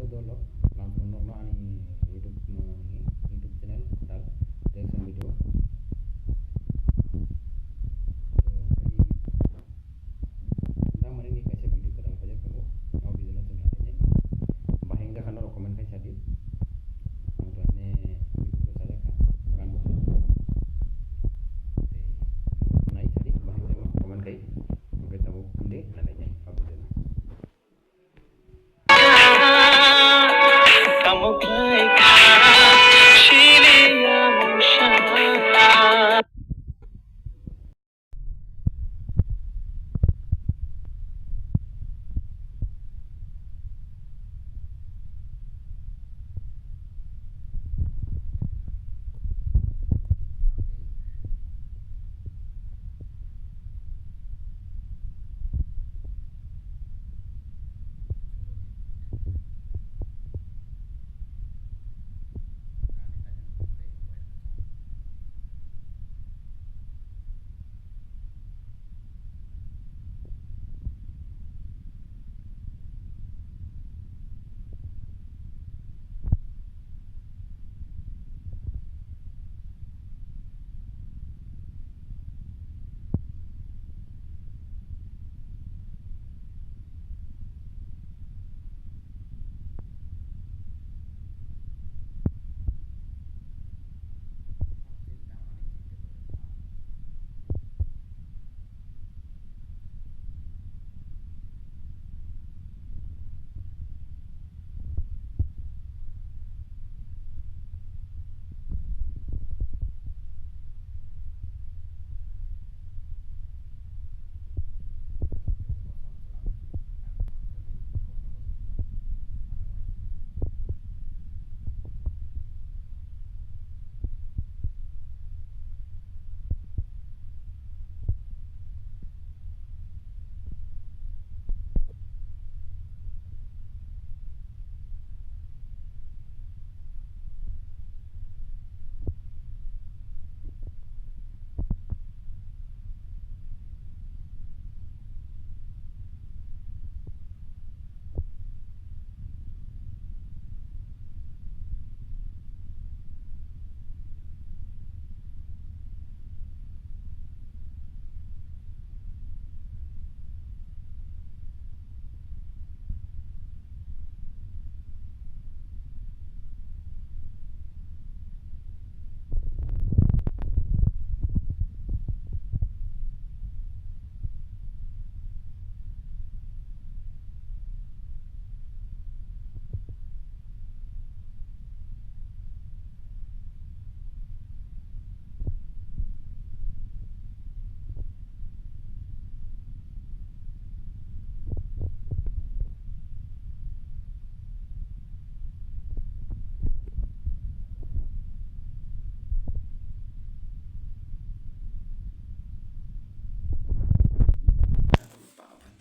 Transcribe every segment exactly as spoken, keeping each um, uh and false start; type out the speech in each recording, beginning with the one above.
Dolo, langsung nokno ani YouTube, mm, YouTube channel kwtal reaction video. Tamani ni kaisa video kwtal khaijak tongo, o video no chwng nai nai. Bahai wngjakha norok comment khai sadi. Ang to ani video sajak kha, gan bo. Tei nai sadi, bahai wngjakma comment khai. Hwnkhe tabuk hwnde nai nai nai o video no.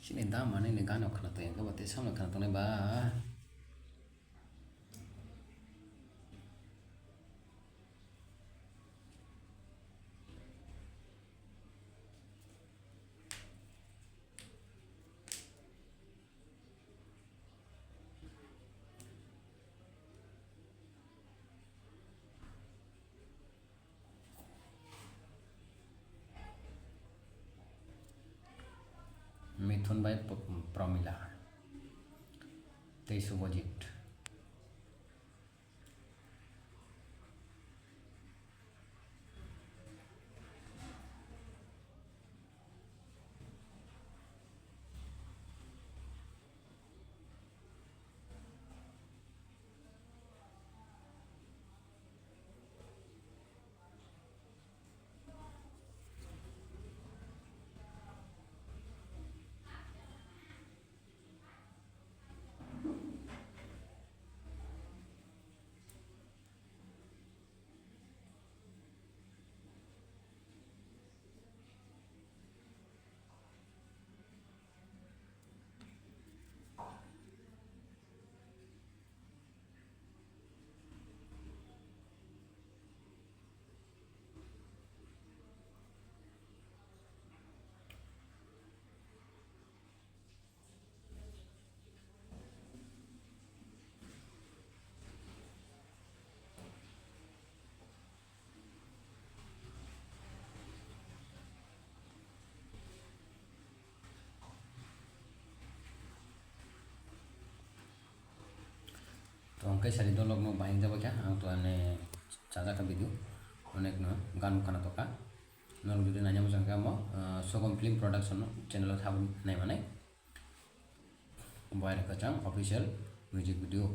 Chini da mani ni gano khwna tong khe bo tei samno khwna tongnai ba. Mithun bai P-, Pramila tei Subhajit. Tongkai sari dolok no bahing jabo kya ang to ane chajakha video onek no gan kana toka. Norok jodi nanya mo jangka mo Sogom Film Production channel o thabwi nai manai. Boy Rwkachang official music video.